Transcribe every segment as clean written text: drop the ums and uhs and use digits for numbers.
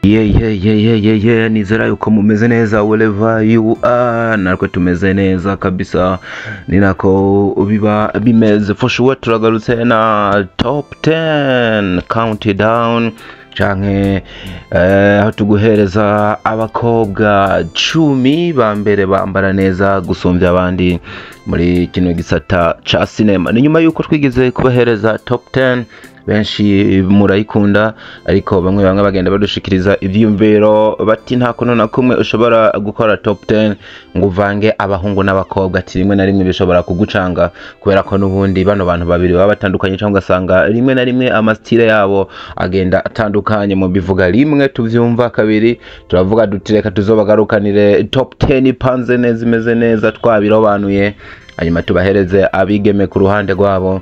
Yeah, nizera yuko mumeze neza wherever you are. Natwe tumeze neza kabisa, ni nako biba bimeze for sure. Turagarutse na top 10 countdown canke aho tuguhereza abakobwa 10 ba mbere bambara neza gusumbya abandi muri kino gisata ca sinema. Ni nyuma yuko twigeze kubahereza top 10, benshi murayikunda, ariko bamwe bamwe bagenda badushikiriza ivyiyumviro bati nta kuntu na kumwe ushobora gukora top 10 ngo uvange abahungu n'abakobwa, ati rimwe na rimwe bishobora kugucanga kubera ko n'ubundi bano bantu babiri baba batandukanye, cyangwa ugasanga rimwe na rimwe ama style yabo agenda atandukanye. Mu bivuga rimwe tuvyumva kabiri, turavuga duti reka tuzobagarukanire top 10 ipanze neza, imeze neza, twabirobanuye, hanyuma tubahereze abigeme ku ruhande rwabo,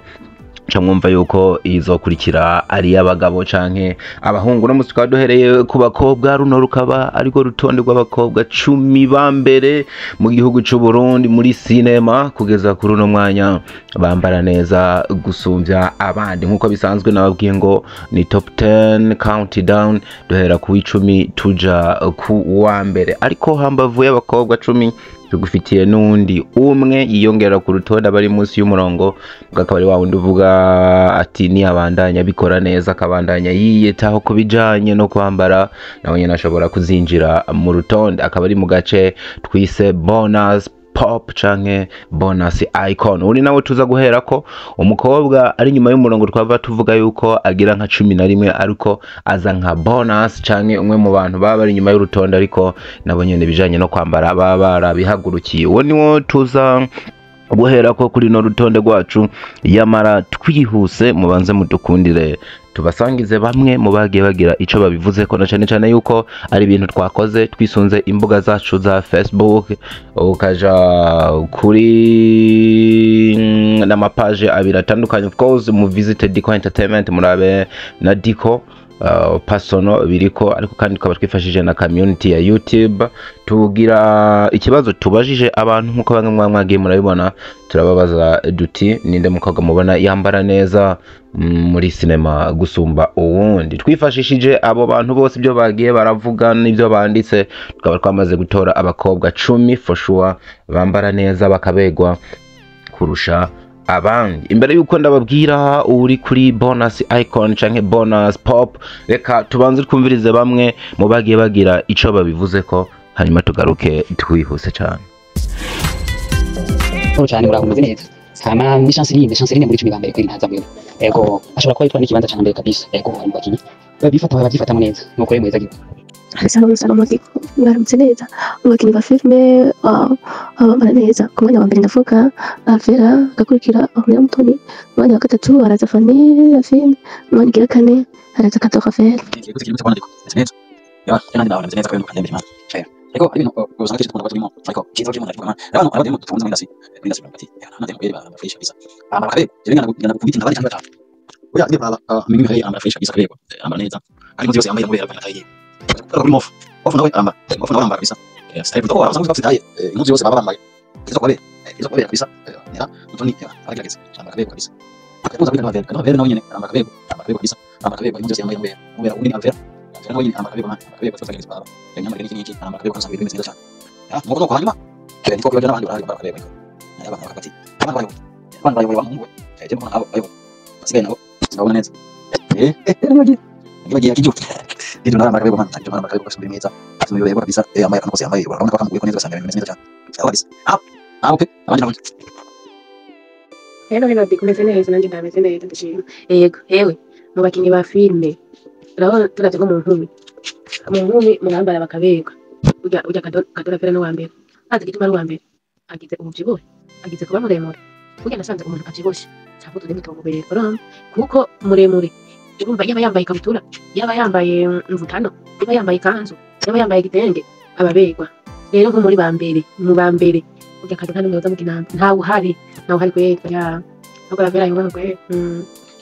ca mwumva yuko izokurikira ari abagabo canke abahungu. No musi tukaba duhereye ku bakobwa, runo rukaba ariko rutonde rw'abakobwa 10 ba mbere mu gihugu c'u Burundi muri sinema kugeza kuri uno mwanya bambara neza gusumbya abandi. Nkuko bisanzwe nababwiye ngo ni top 10 countdown, duhera ku 10 tuja ku wa mbere. Ariko hambavu y'abakobwa 10, tugufitiye n'undi umwe yiyongera ku rutonde abari munsi y'umurongo, akaba ari wa wundi uvuga ati niyabandanya abikora neza, akabandanya yiyitaho ku bijanye no kwambara, nawe nyene ashobora kuzinjira mu rutonde, akaba ari mu gace twise bonus pop canke bonus icon. Uri nawe tuza guhera ko umukobwa ari nyuma y'umurongo, twava tuvuga yuko agira nka 11, ariko aza nka bonus canke umwe mu bantu baba bari nyuma y'urutonde, ariko nabo nyene bijanye no kwambara baba barabihagurukiye. Uwo niwo tuza guhera ko kuri no rutonde rwacu. Yamara twihuse, mubanze mudukundire tubasangize bamwe mu bagiye bagira ico babivuze ko, na cane cane yuko ari ibintu twakoze twisunze imbuga zacu za Facebook, ukaja kuri n'amapaje abiri atandukanye. Of course mu visite Dico Entertainment, murabe na Dico personal biriko, ariko kandi tukaba twifashije na community ya YouTube, tugira ikibazo tubajije abantu nkuko bamwe mwa mwagiye murabibona. Turababaza duti: ninde mukobwa mubona yambara neza muri sinema gusumba uwundi? Twifashishije abo bantu bose, ibyo bagiye baravuga n'ibyo banditse, tukaba twamaze gutora abakobwa 10 for sure bambara neza bakabegwa kurusha abandi. Imbere yuko ndababwira uri kuri bonus icon canke bonus pop, reka tubanze twumvirize bamwe mu bagiye bagira ico babivuze ko, hanyuma tugaruke twihuse cyane. Paul cyane, muraho, mumeze neza? Hama ni Chanceline, Chanceline muri 10 ba mbere kweri ntaza mwewe. Ego, ashobora kuba yitwara n'ikibanza ca mbere kabisa. Ego, ari mu bakinyi babifata, babyifatamo neza. Nuko rero mweza gihe. Salama salama Diko, mwaramutse neza. Abakinnyi ba filime bambara neza, ku mwanya wa mbere ndavuga Alvera, agakurikira Ornella Mutoni, umwanya wa gatatu haraza Fanny Ravine, umwanya ugira kane haraza Kato Rafael. Ya, nandi nawe meze neza ko ndembe imana. Ariko hari ibintu usanga kenshi dukunda kuba turimo, ariko cyiza kirimo ndakivuga. Abantu abandi dutunze muri industry bati nandi mubere ba fresh kabisa. Ambara kabe, je ngana ngana kubita ndabandi cyangwa batanu. Oya, ngiye kuraba mimi mimi ambara fresh kabisa, kabego. Ambara neza. Ariko yose yambaye mubera bana tayi. Kuri mofu. Mofu nawe ambara. Mofu nawe ambara kabisa. Style to usanga bafite taille. Impuzu yose baba bambaye. Izo kwabe. Izo kwabe kabisa. Nera, Mutoni aragerageza. Ambara kabego kabisa. Akabuza kwita Alvera. Alvera nawe nyene ambara kabego. Ambara kabego kabisa. Ambara kabego impuzu yose yambaye mubera. Mubera undi Alvera. Alvera nawe nyene ambara kabego man. Ambara kabego kabisa kabisa. Nyamara n'iki n'iki ambara kabego kabisa, bimeze neza cyane. Ya, nuko nuko hanyuma niko kwibagira n'abandi barahari bambara kabego. Abana bakati. Abana bayo. Abana bayo bamuhungu. Je mbona abo bayo. Basigaye nabo sinabona neza. Nibagiye. Nibagiye kijo. Kijo nawe ambara kabego man. Kijo nawe ambara kabego kabisa mwiza. Afite kabisa. Yambaye akantu kose yambaye. Urabona ko kamuguye ko neza, ugasanga bimeze neza cyane. Sawa kabisa. Ah. Ah, okay. Abandi nabo. Hello, hello, Dick, umeze neza? Nanjye ndameze neza, ndashima. Yego, hewe, mu bakinnyi ba filime, urabona turavye nko mu nkumi murambara bakaberwa. Urya Kadora Fera n'uwa mbere. Azi igituma ari uwa mbere? Agize umuvyibuhe, agize kuba muremure. Burya nasanze umuntu avyibushe, canke utundi tumubera, urumva? Kuko muremure, urumva yaba yambaye ikabutura, yaba yambaye imvutano, yaba yambaye ikanzu, yaba yambaye igitenge, ababerwa. Rero nko muri ba mbere, mu ba mbere, urya Kado nta n'umwe yoza mu kinamba, ntawe uhari, ntawe uhari kweri, ya. Ahubwo Ravera yubahwe kweri.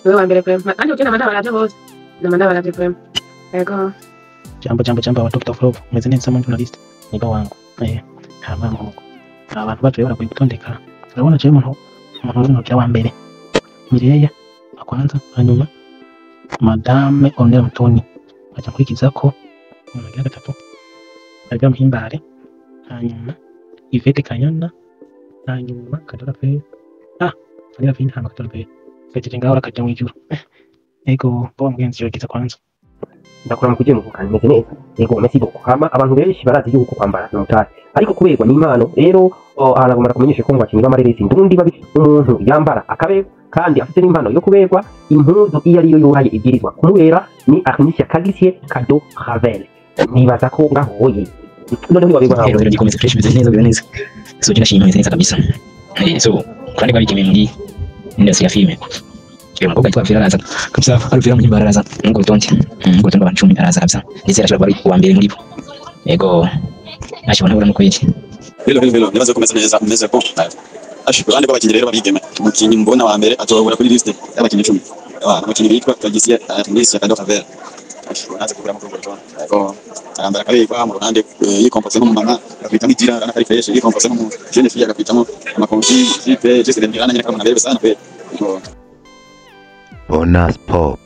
Niwe wa mbere vraiment. Kandi ujye nama ndabaravye bose. Nama ndabaravye vraiment. Yego. Jambo jambo jambo wa Dr. Flop, umeze neza mu journalist niba wangu hama muhungu, abantu bacu rero barakwiye gutondeka. Urabona je umuntu w'intoki wa mbere Mireya wa kwanza, hanyuma Madame Ornella Mutoni, aca nkurikiza ko Umuntu agira gatatu Alvera Muhimbare, hanyuma Yvette Kanyana, hanyuma Kadora Pe, Vanilla Vin, hanyuma Kadora Pe. Pejeje ngaho rakaja mw'ijuru. Ego, bo mugenzi gerageza kwanza. Ndakora mu kugiye mu kandi meze neza. Yego, merci beaucoup. Hama abantu benshi barazi yuko kwambara ni umutari, ariko kuberwa n'impano rero aragomba kumenyesha ko mu bakinyi b'amareresi ndundi babi umuntu yambara akaberwa kandi afite n'impano yo kuberwa impuzu iyo ariyo yuhaye ibwirizwa kumubera ni Arnisia Kagisie Kado Ravel. Nibaza ko ngaho hoye noneho niwaberwa nkaho. Rero gikomeze fresh, bimeze neza, bimeze neza. So jina shima neza kabisa. So kurande kwa bikime muri industry ya filme. Umukobwa yitwa Alvera araza kabisa, Alvera Muhimbare araza ngo rutonde, ngo rutonde abantu 10 araza kabisa, ndetse arashobora kuba ari uwa mbere muri bo. Yego, ashobora nabura nuko yiki. Hello hello hello, nibaze ko umeze neza, umeze ko. Ashi, ruhande rw'abakinyi rero babigeme. Umukinyi mbona wa mbere atobora kuri liste y'abakinyi 10. Umukinyi witwa Tagisiye Arnisia Kado Ravel. Ashi, uraza kugura mu rugo. Yego, arambara kabirwa mu ruhande yikompoze nk'umumama, akakwitamo igira arana kari fresh, yikompoze nk'umu jeune fille akakwitamo amakonfi, jipe, jese ndemira nyine kamana berebe sana pe. Yego. Bonus pop.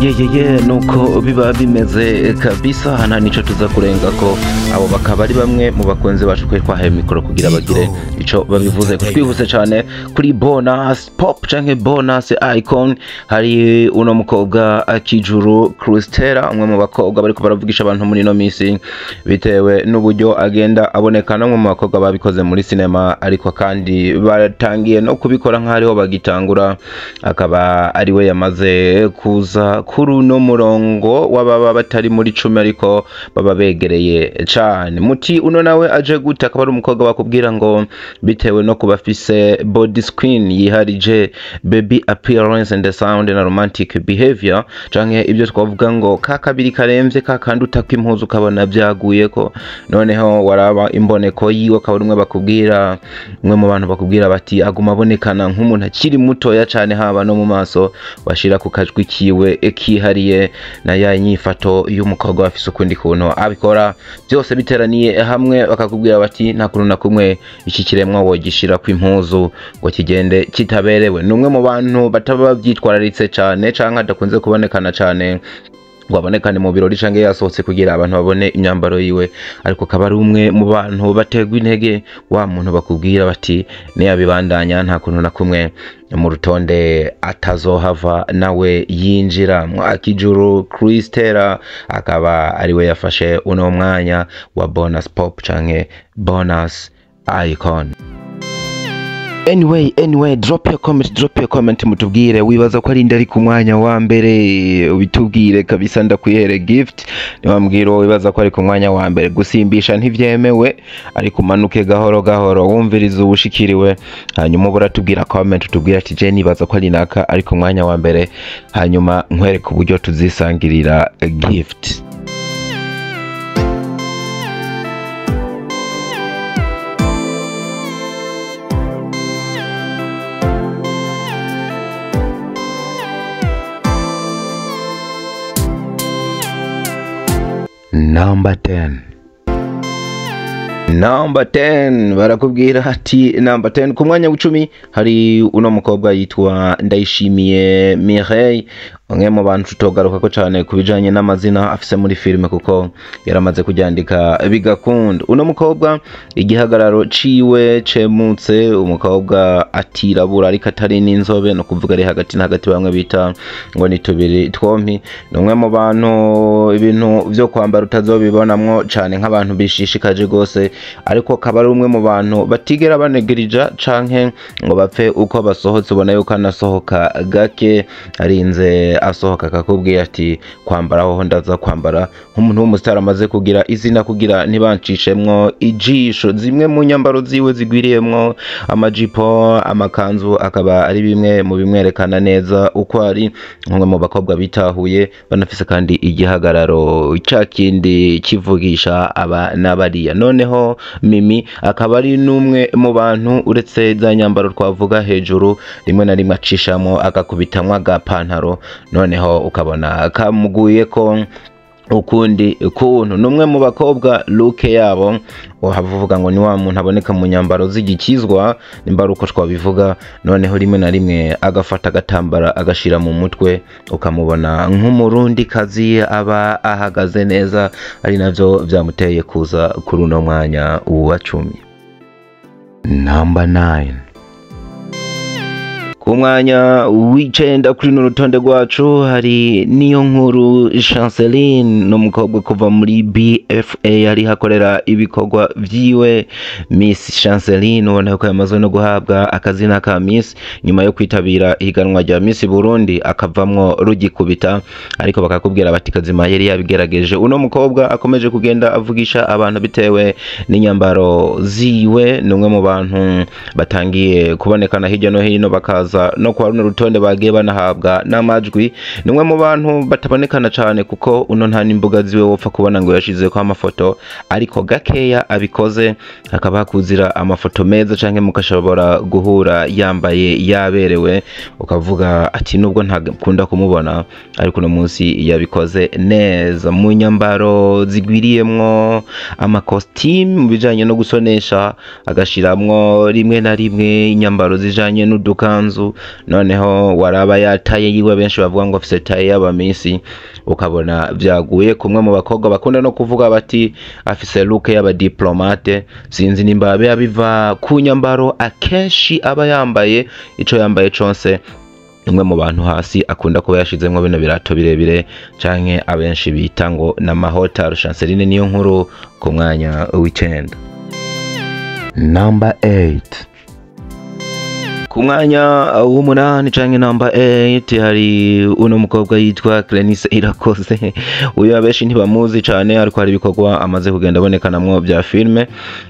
Ye nuko biba bimeze kabisa, hana nico tuza kurenga ko abo bakaba ari bamwe mu bakunzi bacu kwe twahaye mikoro kugira bagire ico babivuze. Twihuse cyane kuri bonus pop canke bonus icon, hari uno mukobwa Akijuru Christella, umwe mu bakobwa bariko baravugisha abantu muri ino misi bitewe n'uburyo agenda aboneka, no mu bakobwa babikoze muri cinema ariko kandi batangiye no kubikora nk'ariho bagitangura, akaba ari we yamaze kuza kuri uno murongo w'ababa batari muri 10 ariko baba begereye cane. Muti uno nawe aje gute? Akaba ari umukobwa bakubwira ngo bitewe no kuba afise body screen yiharije, baby appearance and the sound na romantic behavior, canke ibyo twavuga ngo ka kabiri karemvye ka kandi utaka impuzu ukabona byaguyeko, noneho waraba imboneko yiwe akaba ari umwe bakubwira, umwe mu bantu bakubwira bati aguma abonekana nk'umuntu akiri mutoya cane, haba no mu maso washira ku kajwi kiwe kihariye na ya nyifato y'umukobwa afise ukundi kuntu abikora, byose biteraniye hamwe bakakubwira bati nta kuntu na kumwe iki kiremwa wogishira ku impuzu ngo kigende kitaberewe. Ni umwe mu bantu bataba bavyitwararitse cane canke adakunze kubonekana cane ngo abonekane mu birori canke yasohotse kugira abantu babone imyambaro yiwe, ariko akaba ari umwe mu bantu baterwa intege, wa muntu bakubwira bati niyabibandanya nta kuntu na kumwe mu rutonde atazohava nawe yinjira. Akijuru Christella akaba ariwe yafashe uno mwanya wa bonus pop canke bonus icon. Anyway, drop your comment, mutubwire wibaza ko ari nde ari ku mwanya wa mbere, ubitubwire kabisa, ndakwihere gift. Niwambwira uwo wibaza ko ari ku mwanya wa mbere. Gusimbisha ntivyemewe, ariko umanuke gahoro gahoro wumviriza ubushikiriwe, hanyuma uburatubwira comment, utubwira ati je nibaza ko ari naka ari ku mwanya wa mbere, hanyuma nkwereke uburyo tuzisangirira gift. Number 10. Number 10 barakubwira ati number 10 ku mwanya w'icumi hari uno mukobwa yitwa Ndayishimiye Mireille, umwe mu bantu tutogaruka ko cyane kubijanye n'amazina afise muri filime kuko yaramaze kuryandika bigakunda. Uno mukobwa igihagararo ciwe cemutse, umukobwa atirabura ariko atari n'inzobe, no kuvuga ari hagati na hagati, bamwe bita ngo ni tubiri twompi. Ni umwe mu bantu ibintu vyo kwambara utazobibonamwo cane nk'abantu bishishikaje gose, ariko akaba ari umwe mu bantu batigera banegerija canke ngo bapfe uko basohotse, ubona yuko anasohoka gake, arinze asohoka akakubwira ati kwambara hoho ndaza kwambara nk'umuntu w'umusitari amaze kugira izina kugira ntibancishemwo ijisho. Zimwe mu nyambaro ziwe zigwiriyemwo amajipo, amakanzu, akaba ari bimwe mu bimwerekana neza uko ari umwe mu bakobwa bitahuye, banafise kandi igihagararo ca kindi kivugisha aba n'abariya. Noneho Mimi akaba ari n'umwe mu bantu uretse za nyambaro twavuga hejuru, rimwe na rimwe acishamo agakubitamwo agapantaro, noneho ukabona kamuguye ko Ukundi kuntu numwe mu bakobwa look yabo uhavuga ngo ni wa muntu aboneka mu nyambaro z'igikizwa, nimba ari uko twabivuga. Noneho rimwe na rimwe agafata agatambara agashira mu mutwe, ukamubona nk'umurundi kazi aba ahagaze neza, ari navyo vyamuteye kuza kuri uno mwanya wa 10. Number 9. Ku mwanya w'icenda kuri runo rutonde rwacu hari Niyo Nkuru Chanceline, n'umukobwa kuva muri BFA yari hakorera ibikorwa vyiwe. Miss Chanceline ubona ko yamaze no guhabwa akazina ka Miss nyuma yo kwitabira ihiganwa rya Miss Burundi akavamwo rugikubita, ariko bakakubwira bati kazima yari yabigerageje. Uno mukobwa akomeje kugenda avugisha abantu bitewe n'inyambaro ziwe, ni umwe mu bantu batangiye kubonekana hirya no hino bakaza no kwa runo rutonde bagiye banahabwa n'amajwi. Ni umwe mu bantu batabonekana cyane kuko uno nta n'imbuga ziwe wopfa kubona ngo yashizeko amafoto, ariko gakeya abikoze hakaba hakuzira amafoto meza canke mukashobora guhura yambaye yaberewe, ukavuga ati nubwo ntakunda kumubona ariko uno munsi yabikoze neza. Mu nyambaro zigwiriyemwo amakositimu mu bijanye no gusonesha, agashiramwo rimwe na rimwe inyambaro zijanye n'udukanzu, noneho waraba yataye yiwe, benshi bavuga ngo afise taye y'abamisi, ukabona vyaguye. Kumwe mu bakobwa bakunda no kuvuga bati afise look y'abadiplomate, sinzi nimba biba biva ku nyambaro akenshi aba yambaye, ico yambaye conse. Umwe mu bantu hasi akunda kuba yashizemwo bino birato birebire canke abenshi bita ngo n'amahotaro. Chanceline Niyo Nkuru ku mwanya w'icenda. Number 8. Ku mwanya w'umunani canke number 8 hari uno mukobwa yitwa Clenice Irakoze. Uyu abenshi ntibamuzi cane, ariko hari ibikorwa amaze kugenda abonekanamwo vya filme,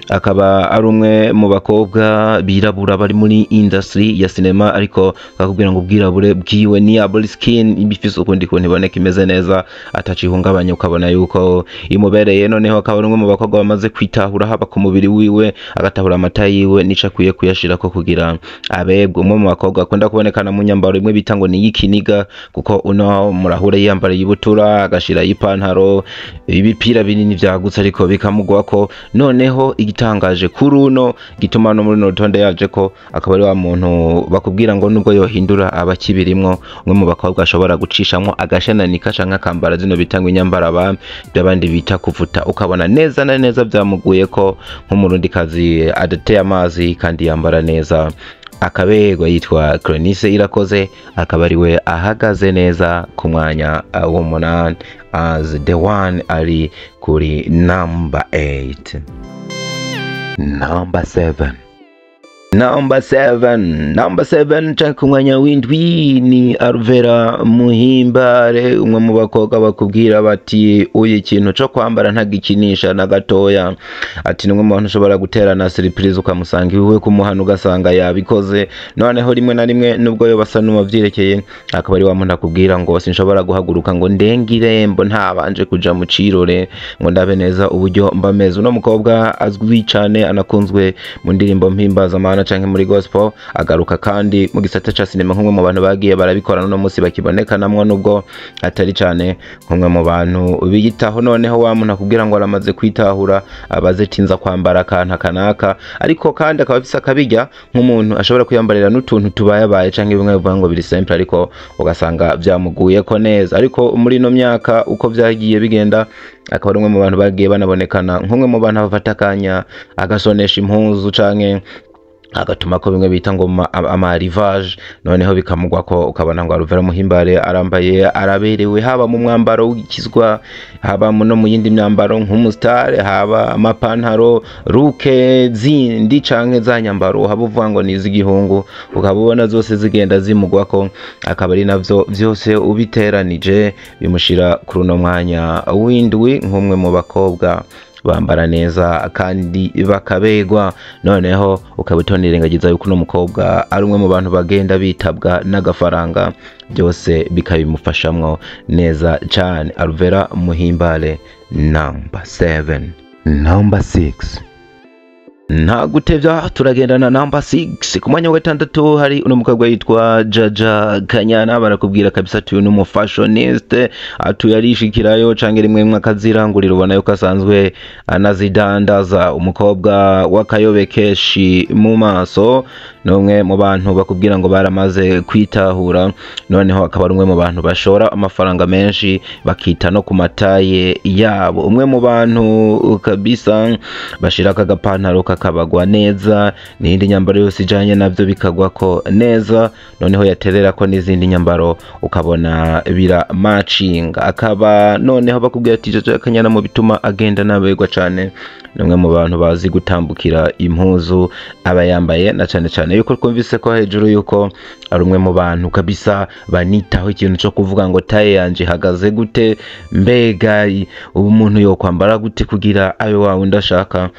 akaba ari umwe mu bakobwa birabura bari muri industry ya cinema, ariko bakakubwira ngo ubwirabure bwiwe ni able skin ibifise ukundi kuntu iboneka imeze neza atacihungabanya, ukabona yuko imubereye. Noneho akaba ari umwe mu bakobwa bamaze kwitahura haba ku mubiri wiwe, agatahura amata yiwe n'ico akwiye kuyashirako kugira abebwe. Umwe mu bakobwa akunda kubonekana mu nyambaro imwe bita ngo ni y'ikiniga, kuko uno murahure yiyambariye ibutura agashira ipantaro ibipira binini vyagutse ariko bikamugwako. Noneho igitangaje kuri uno gituma no muri rutonde yaje ko akaba ari wa muntu bakubwira ngo nubwo yohindura abakibirimwo, umwe mu bakobwa ashobora gucishamwo agashenanika canke akambara zino bita ngo inyambara abami by'abandi bita kuvuta, ukabona neza na neza vyamuguye ko nk'umurundikazi adateye amazi kandi yambara neza akaberwa. Yitwa Clenice Irakoze, akaba ari we ahagaze neza ku mwanya w'umunani as the one ari kuri number 8. Number 7. Number 7, number 7 canke ku mwanya w'indwi ni Alvera Muhimbare, umwe mu bakobwa bakubwira bati uyu ikintu co kwambara ntagikinisha na gatoya. Ati ni umwe mu bantu ushobora guterana surprise ukamusanga iwe kumuhana ugasanga yabikoze. Noneho rimwe na rimwe nubwo yo basa n'uwavyerekeye, akaba ari wa muntu akubwira ngo sinshobora guhaguruka ngo ndenge irembo ntabanje kuja mu cirore ngo ndabe neza uburyo mba meze. Uno mukobwa azwi cane anakunzwe mu ndirimbo mpimbazamana canke muri gospel, agaruka kandi mu gisata ca sinema nk'umwe mu bantu bagiye barabikora n'uno munsi bakibonekanamwo nubwo atari cane, nk'umwe mu bantu biyitaho. Noneho wa muntu akubwira ngo aramaze kwitahura abaze tinza kwambara akantu akanaka, ariko kandi akaba afise akabirya nk'umuntu ashobora kwiyambarira n'utuntu tubayabaye canke bimwe bivuga ngo biri simple, ariko ugasanga vyamuguyeko neza. Ariko muri ino myaka uko vyagiye bigenda, akaba ari umwe mu bantu bagiye banabonekana nk'umwe mu bantu bafata akanya agasonesha impuzu canke agatuma ko bimwe bita ngo amarivage, noneho bikamugwa ko ukabona ngo Alvera Muhimbare arambaye araberewe, haba mu mwambaro w'ikizwa, haba no mu yindi myambaro nk'umusitare, haba amapantaro ruke zindi canke za nyambaro haba uvuga ngo ni iz'igihungu, ukaba ubona zose zigenda zimugwako, akaba ari navyo vyose ubiteranije bimushira kuri uno mwanya w'indwi nk'umwe mu bakobwa bambara neza kandi bakabegwa. Noneho ukaba utonirengagiza yuko uno mukobwa ari umwe mu bantu bagenda bitabwa n'agafaranga, byose bikabimufashamwo neza cane. Alvera Muhimbare, number 7. Number 6. Nta gutevya, turagendana number 6. Ku mwanya wa gatandatu hari uno mukobwa yitwa Jaja Kanyana. Barakubwira kabisa ati uyu ni umufashioniste, atuye arishikirayo canke rimwe rimwe akazirangurira, ubona yuko asanzwe anazidandaza. Umukobwa w'akayobe kenshi mu maso, ni umwe mu bantu bakubwira ngo baramaze kwitahura. Noneho akaba ari umwe mu bantu bashora amafaranga menshi, bakita no ku mataye yabo. Umwe mu bantu kabisa bashirako agapantaro kakabagwa neza, n'iyindi nyambaro yose ijanye navyo bikagwako neza. Noneho yatererako n'izindi nyambaro ukabona biramacinga. Akaba noneho bakubwira ati Jaja Kanyana mu bituma agenda naberwa cane, ni umwe mu bantu bazi gutambukira impuzu aba yambaye, na cane cane yuko twumvise ko hejuru yuko ari umwe mu bantu kabisa banitaho ikintu co kuvuga ngo taille yanje ihagaze gute, mbega ubu umuntu yokwambara gute kugira abe wa wundi ashaka.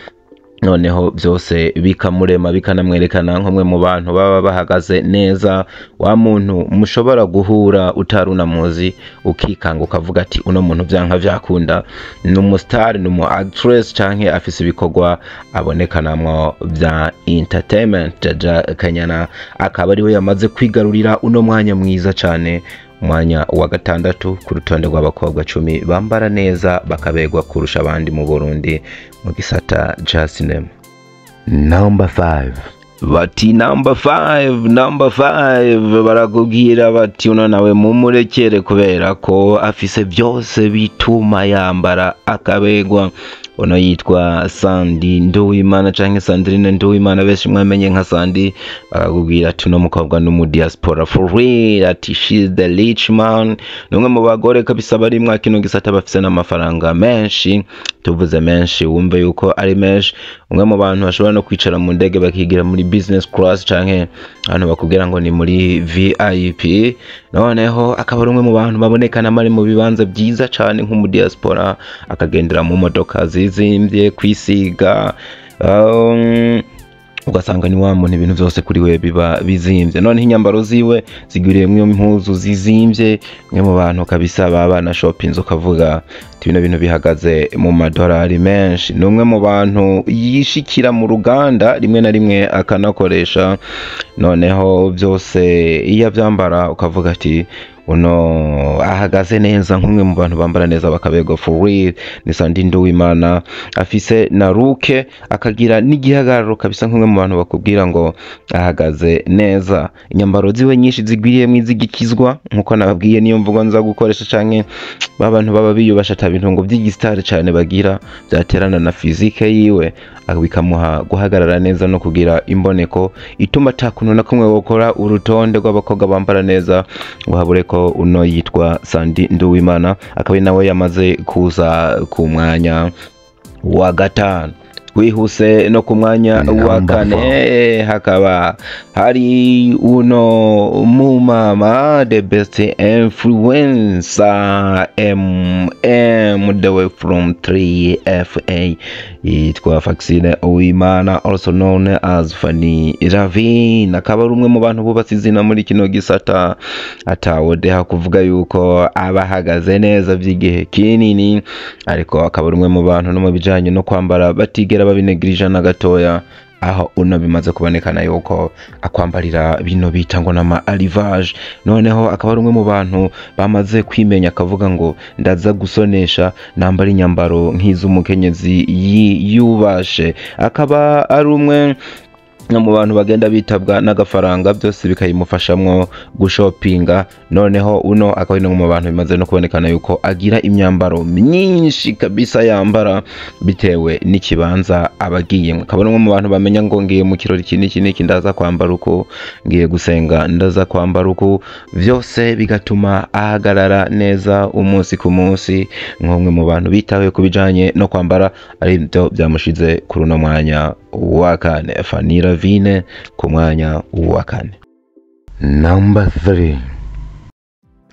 Noneho byose bikamurema, bikanamwerekana nk'umwe mu bantu baba bahagaze neza, wa muntu mushobora guhura utari unamuzi ukikanga ukavuga ati uno muntu vyanka vyakunda ni umustar, ni umu actress canke afise ibikorwa abonekanamwo vya entertainment. Jaja Kanyana akaba ariwe yamaze kwigarurira uno mwanya mwiza cane, umwanya wa gatandatu ku rutonde rw'abakobwa 10 bambara neza bakaberwa kurusha abandi mu Burundi mu gisata ca cinema. Number 5. Bati number 5, number 5, barakubwira bati uno nawe mumurekere kubera ko afise byose bituma yambara akaberwa. Uno yitwa Sandi Nduwimana canke Sandrine Nduwimana, benshi mwamenye nka Sandi. Bakakubwira ati uno mukobwa ni umu diaspora for real, ati she's the rich man. Ni umwe mu bagore kabisa bari mwa kino gisata bafise n'amafaranga menshi. Tuvuze menshi wumve yuko ari menshi. Umwe mu bantu bashobora no kwicara mu ndege bakigira muri business class canke ahantu bakubwira ngo ni muri VIP. Noneho akaba ari umwe mu bantu babonekana bari mu bibanza byiza cane nk'umu diaspora, akagendera mu modoka zizimbye, kwisiga, ugasanga ni wa muntu ibintu vyose kuri we biba bizimvye. Noneho inyambaro ziwe zigwiriyemwo impuzu zizimvye. Umwe mu bantu kabisa baba na shopping ukavuga ati bino bintu bihagaze mu madolari menshi. Ni umwe mu bantu yishikira mu ruganda rimwe na rimwe akanakoresha. Noneho byose iyo avyambara ukavuga ati uno ahagaze neza nk'umwe mu bantu bambara neza bakaberwa for real. Ni Sandi Nduwimana, afise na ruke, akagira n'igihagararo kabisa nk'umwe mu bantu bakubwira ngo ahagaze neza. Inyambaro ziwe nyinshi zigwiriyemwo izigikizwa, nkuko nababwiye niyo mvugo nza gukoresha, canke ba bantu baba biyubasha ata bintu ngo vy'igisitari cane bagira, vyaterana na physique yiwe bikamuha guhagarara neza no kugira imboneko ituma ata kuntu na kumwe wokora urutonde rw'abakobwa bambara neza ngo habure ko uno yitwa Sandi Nduwimana. Akaba ari nawe yamaze kuza ku mwanya wa gatanu. Twihuse no ku mwanya wa Number kane, hakaba hari uno mumama, the best influencer mm the way from 3FA, yitwa Faxine Uwimana, also known as Fanny Ravine. Akaba ari umwe mu bantu bubatse izina muri kino gisata, atawodeha kuvuga yuko aba ahagaze neza by'igihe kinini, ariko akaba ari umwe mu bantu no mu bijanye no kwambara batigera babinegirija na gatoya, aho uno bimaze kubonekana yuko akwambarira bino bita ngo nama arrivage. Noneho akaba ari umwe mu bantu bamaze kwimenya, akavuga ngo ndaza gusonesha nambara inyambaro nk'iz'umukenyezi yiyubashe. Akaba ari umwe no mu bantu bagenda bitabwa n'agafaranga, byose bikayimufashamwo gushopinga. Noneho uno akaba ari no mu bantu bimaze no kubonekana yuko agira imyambaro myinshi kabisa yambara bitewe n'ikibanza aba agiyemwo. Akaba ari umwe mu bantu bamenya ngo ngiye mu kirori iki n'iki n'iki ndaza kwambara uku, ngiye gusenga ndaza kwambara uku, vyose bigatuma ahagarara neza umunsi ku munsi nk'umwe mu bantu bitawe ku bijanye no kwambara, ari byo byamushize kuri uno mwanya wa kane. Fanny Ravine ku mwanya wa kane. Number 3.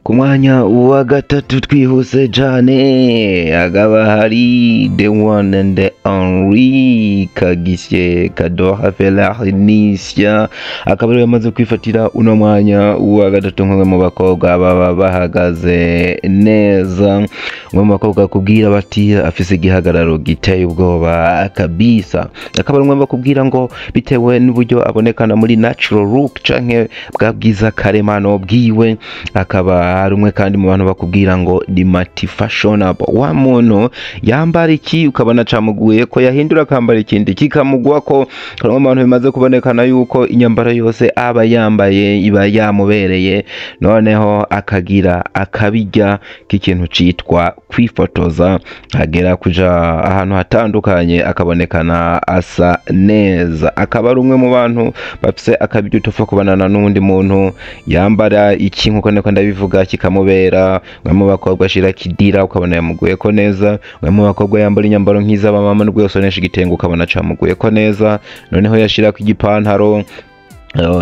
Ku mwanya wa gatatu, twihuse cyane, hakaba hari the one and the only Kagisye Kadoha Felarnisia, akaba ariwe yamaze kwifatira uno mwanya wa gatatu nk'umwe mu bakobwa baba bahagaze neza, umwe mu bakobwa bakubwira bati afise igihagararo giteye ubwoba kabisa. Akaba ari umwe bakubwira ngo bitewe n'uburyo abonekana muri natural look canke bwa bwiza karemano bwiwe, akaba ari umwe kandi mu bantu bakubwira ngo ni multi fashionable, wa muntu yambara iki ukabona camuguye ko, yahindura akambara ikindi kikamugwa ko. Hari mu bantu bimaze kubonekana yuko inyambaro yose aba yambaye iba yamubereye, noneho akagira akabirya k'ikintu citwa kwifotoza, agera kuja ahantu hatandukanye akabonekana asa neza. Akaba ari umwe mu bantu bafise akabirya utopfa kubonana n'uwundi muntu, yambara iki nkuko niko ndabivuga kikamubera. Umwe mu bakobwa ashira kidira ukabona yamuguye ko neza, umwe mu bakobwa yambara inyambaro nk'iz'abamama nubwo yosonesha igitenge ukabona camuguye ko neza, noneho yashirako igipantaro,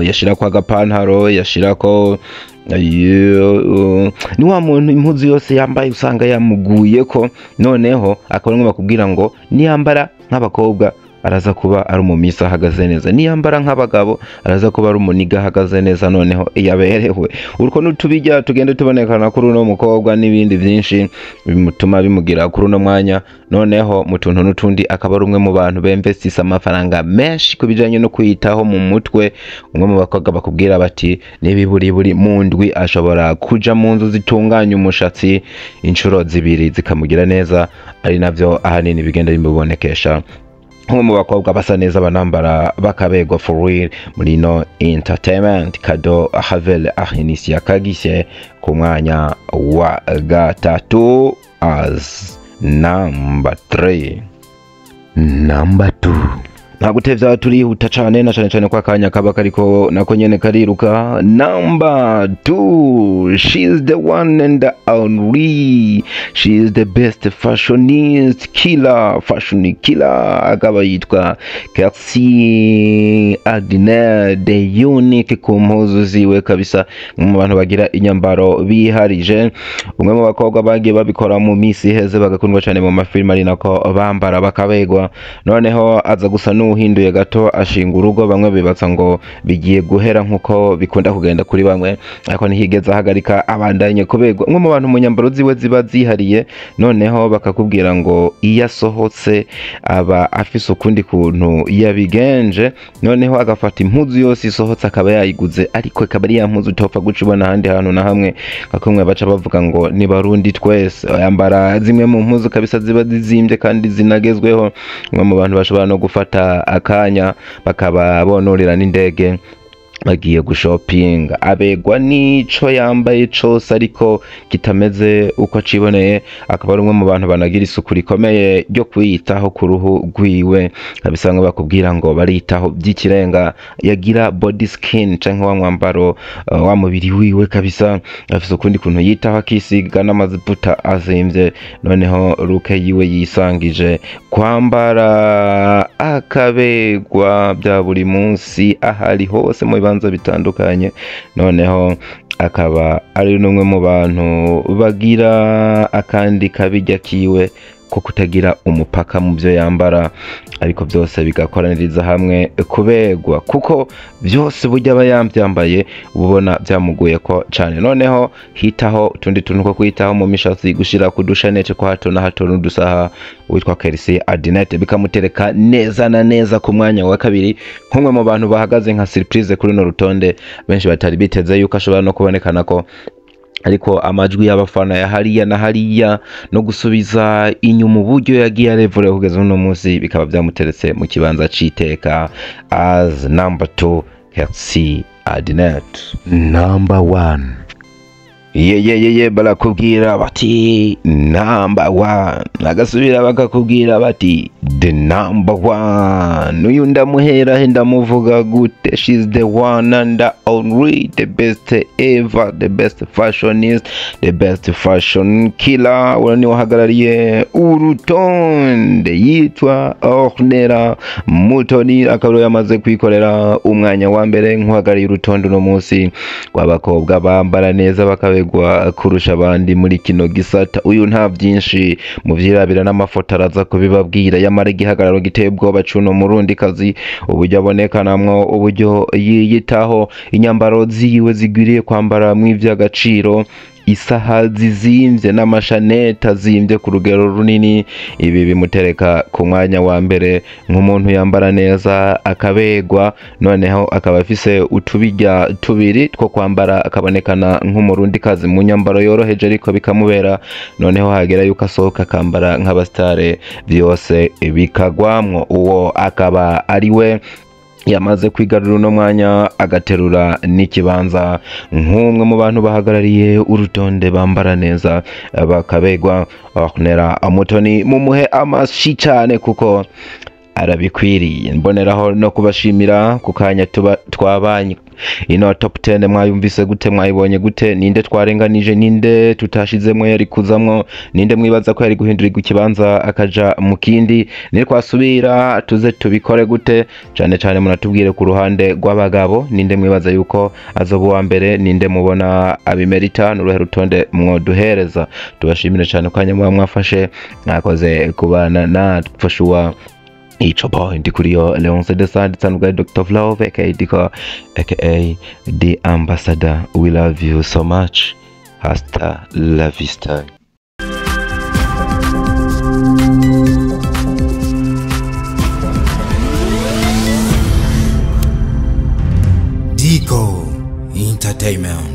yashirako agapantaro, yashirako ni wa muntu impuzu yose yambaye usanga yamuguye ko. Noneho akaba ari bakubwira ngo niyambara nk'abakobwa araza kuba ari umumisa ahagaze neza, niyambara nk'abagabo araza kuba ari umuniga ahagaze neza, noneho yaberewe. Urwo n'utubijya tugende tubonekana kuri uno mukobwa n'ibindi byinshi bimutuma bimugira kuri uno mwanya. Noneho mu tuntu n'utundi akaba ari umwe mu bantu bemvestisa amafaranga menshi ku bijanye no kwiyitaho mu mutwe, umwe mu bakobwa bakubwira bati nibiburiburi mu ndwi ashobora kuja mu nzu zitunganya umushatsi inshuro zibiri zikamugira neza, ari navyo ahanini bigenda bimubonekesha nk'umwe mu bakobwa basa neza banambara bakabegwa for real muri no entertainment. Kado Havel Ahinisia Kagise ku mwanya wa gatatu as number 3. Number 2, nta gutevya, turihuta cane na cane cane ko akanya kaba kariko nako nyene kariruka. Number 2, she's the one and the only, she's the best fashionist killer, fashion killer, akaba yitwa Kercy Adner the unique ku mpuzu ziwe kabisa, mu bantu bagira inyambaro biharije, umwe mu bakobwa bagiye babikora mu misi iheze bagakundwa cane mu mafilime, ari nako bambara bakabegwa. Noneho aza gusa n'uhinduye gato ashinga urugo, bamwe bibatsa ngo bigiye guhera nkuko bikunda kugenda kuri bamwe, ariko ntihigeze ahagarika, abandanye kubegwa. Umwe mu bantu mu nyambaro ziwe ziba zihariye, noneho bakakubwira ngo iyo asohotse aba afise ukundi kuntu yabigenje, noneho agafata impuzu yose isohotse akaba yayiguze, ariko ikaba ari ya mpuzu utopfa guca ubona ahandi hantu na hamwe, nka kumwe baca bavuga ngo ni Barundi twese. Yambara zimwe mu mpuzu kabisa ziba zizimbye kandi zinagezweho, umwe mu bantu bashobora no gufata akanya bakaba bonurira n'indege bagiye gushopinga, abegwa n'ico yambaye cose ariko kitameze uko aciboneye. Akaba ari umwe mu bantu banagira isuku rikomeye ryo kwiyitaho ku ruhu rwiwe kabisa, ngo bakubwira ngo baritaho by'ikirenga, yagira body skin canke wa mwambaro wa mubiri wiwe kabisa, afise ukundi kuntu yitaho, akisiga n'amavuta azimvye, noneho look yiwe yisangije kwambara akabegwa bya buri munsi ahari hose mu bibanza bitandukanye. Noneho akaba ari n'umwe mu bantu bagira akandi kabirya kiwe ko kutagira umupaka mu byo yambara, ariko byose bigakoraniriza hamwe kubegwa, kuko byose burya aba yabyambaye ubona byamuguye ko cane. Noneho hitaho utundi tuntu two kwitaho mu mishatsi, gushira ku dushanete kwa hato na hato n'udusaha, witwa Kercy Adinette bikamutereka neza na neza ku mwanya wa kabiri, nk'umwe mu bantu bahagaze nka surprise kuri runo rutonde, benshi batari biteze yuko ashobora no kubonekana ko, ariko amajwi y'abafana ya hariya na hariya no gusubiza inyuma uburyo yagiye arevure kugeza uno munsi bikaba byamuteretse mu kibanza c'iteka as number 2, Kercy Adinette. Number 1, ye ye ye ye, barakubwira bati number 1, agasubira bakakubwira bati the number 1. Uyu ndamuhera he, ndamuvuga gute? She's the one and the only, the best ever, the best fashionist, the best fashion killer. Ura niwe uhagarariye urutonde, yitwa Ornella Mutoni, akaba yamaze kwikorera umwanya wa mbere nk'uhagarariye urutonde uno munsi rw'abakobwa bambara neza bakabegwa. kubegwa kurusha abandi muri kino gisata. Uyu nta byinshi mu vyirabira n'amafoto araza kubibabwira, yamara igihagararo giteye ubwoba cuno murundi kazi, uburyo abonekanamwo, uburyo yiyitaho, inyambaro ziwe zigwiriye kwambara mw'ivy'agaciro, isaha zizimvye n'amashanete azimvye ku rugero runini. Ibi bimutereka ku mwanya wa mbere nk'umuntu yambara neza akabegwa, noneho akaba afise utubirya tubiri two kwambara, akabonekana nk'umurundi kazi mu nyambaro yoroheje ariko bikamubera, noneho hagera yuko asohoka akambara nk'abasitare byose bikagwamwo. Uwo akaba ari we yamaze kwigarurira uno mwanya, agaterura n'ikibanza nk'umwe mu bantu bahagarariye urutonde bambara neza bakabegwa. Ornella Mutoni mumuhe amashi cyane kuko arabikwiriye. Mboneraho no kubashimira ku kanya tuba twabanye. Ino top 10 mwayumvise gute? Mwayibonye gute? Ninde twarenganije? Ninde tutashizemwo yari kuzamwo? Ninde mwibaza ko yari guhindurirwa ikibanza akaja mu kindi? Ni twasubira tuze tubikore gute? Cyane cyane munatubwire ku ruhande rw'abagabo, ninde mwibaza yuko azoba uwa mbere? Ninde mubona abimerita? N'uruhe rutonde mwoduhereza? Tubashimire cyane ko kanya muba mwafashe, mwakoze kubana natwe. For sure. Icho boy Ndikuriyo Leonce Desad Sanugay Dr. Love aka Diko aka The Ambassador. We love you so much. Hasta la vista. Dico Entertainment.